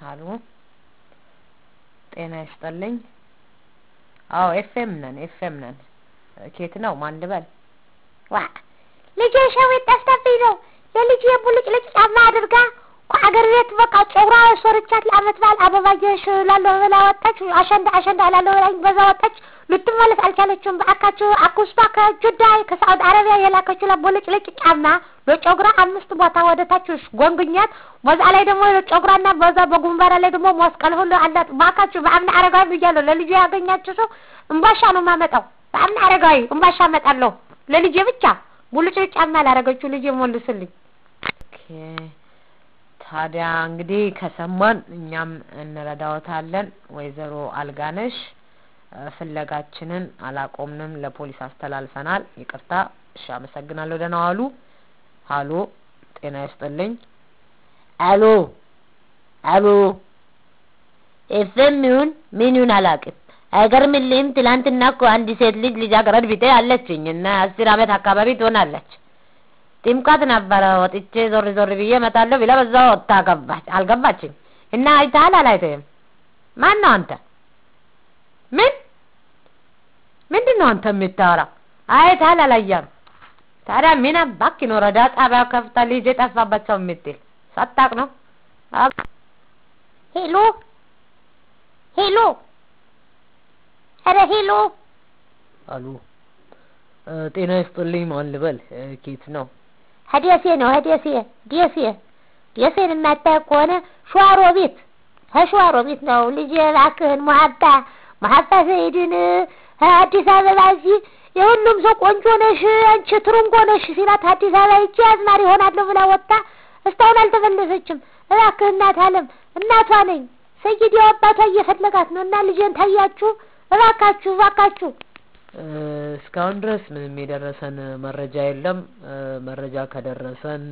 አሎ፣ ጤና ይስጥልኝ። አዎ፣ ኤፍኤም ነን፣ ኤፍኤም ነን። ኬት ነው? ማን ልበል? ዋ፣ ልጄ ሸዊት ጠፍታብኝ ነው። የልጄ ቡልጭልጭ ጫማ አድርጋ አገር ቤት በቃ ጨጉራ ሰርቻት ለአመት በዓል አበባየሽ እላለሁ ብላ ወጣች። አሸንዳ አሸንዳ እላለሁ ብላኝ በዛ ወጣች። ልትመለስ አልቻለችም። በአካችሁ አክስቷ ከጁዳ ከሳዑዲ አረቢያ የላከችላት ቡልጭልጭ ጫማ ለጨጉራ 5 ቦታ ወደ ታች ጎንግኛት፣ በዛ ላይ ደግሞ ለጨጉራና በዛ በጉንባራ ላይ ደግሞ መስቀል ሁሉ አላት። እባካችሁ በአምና አረጋዊ ብያለሁ። ለልጄ ያገኛችሁ ሰው እምባሻ ነው የማመጣው። በአምና አረጋዊ እምባሻ አመጣለሁ ለልጄ ብቻ። ቡልጭልጭ ጫማ ላደረገችው ልጄ መልሱልኝ። Okay፣ ታዲያ እንግዲህ ከሰማን እኛም እንረዳዎታለን። ወይዘሮ አልጋነሽ፣ ፍለጋችንን አላቆምንም፣ ለፖሊስ አስተላልፈናል። ይቅርታ። እሺ፣ አመሰግናለሁ። ደህና ዋሉ። ሀሎ፣ ጤና ይስጥልኝ። አሎ፣ አሎ፣ ኤፍኤም ይሁን ምን ይሁን አላውቅም። አይገርምልህም? ትላንትና እኮ አንድ ሴት ልጅ ልጃገረድ ቢጤ አለችኝ እና 10 አመት አካባቢ ትሆናለች። ጥምቀት ነበረ፣ ወጥቼ ዞር ዞር ብዬ እመጣለሁ ብላ በዛው ወጥታ ገባች። አልገባችም እና አይተሃል አላይተህም? ማን ነው አንተ? ምን ምንድን ነው አንተ የምታወራው? አይተሃል አላየህም? ታዲያ ምን አባክ ነው ረዳ ጣቢያ ከፍታ ልጄ ጠፋበት ሰው የምትል ሳታውቅ ነው? ሄሎ፣ ሄሎ፣ ኧረ ሄሎ። አሎ፣ ጤና ይስጥልኝ። ማን ልበል? ኬት ነው? ከደሴ ነው፣ ከደሴ። ደሴ፣ ደሴን የማታውቅ ከሆነ ሸዋሮቢት፣ ከሸዋሮቢት ነው። ልጄ እባክህን ሙሀባ፣ ሙሀባ ሰይድን አዲስ አበባ እዚህ የሁሉም ሰው ቆንጆ ነሽ አንቺ ትርንጎ ነሽ ሲላት አዲስ አበባ ሂጄ አዝማሪ እሆናለሁ ብላ ወጥታ እስካሁን አልተመለሰችም። እባክህ እናት አለም እናቷ ነኝ። ሰይድ ያው አባቷ እየፈለጋት ነው እና ልጄን ታያችሁ እባካችሁ፣ እባካችሁ። እስካሁን ድረስ ምንም የደረሰን መረጃ የለም። መረጃ ከደረሰን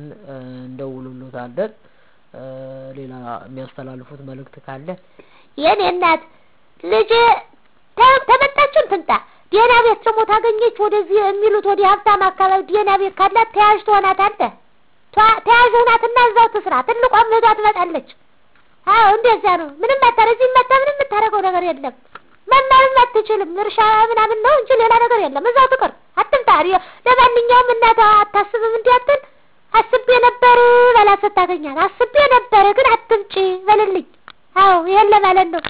እንደውልሎታለን። ሌላ የሚያስተላልፉት መልእክት ካለ? የኔ እናት ልጄ ተመጣችም ትምጣ። ደህና ቤት ደግሞ ታገኘች ወደዚህ የሚሉት ወደ ሀብታም አካባቢ ደህና ቤት ካላት ተያዥ ትሆናታለህ። ተያዥ ሆናትና እዛው ትስራ። ትልቋም እህቷ ትመጣለች። አዎ፣ እንደዛ ነው። ምንም አታረ እዚህ መጣ ምንም የምታደርገው ነገር የለም። መማርም አትችልም። እርሻ ምናምን ነው እንጂ ሌላ ነገር የለም። እዛው ትቅር፣ አትምጣ። ለማንኛውም እናቷ አታስብም እንዲያትል አስቤ ነበር በላት ስታገኛት። አስቤ ነበር ግን አትምጪ በልልኝ። አዎ፣ ይሄን ለማለት ነው።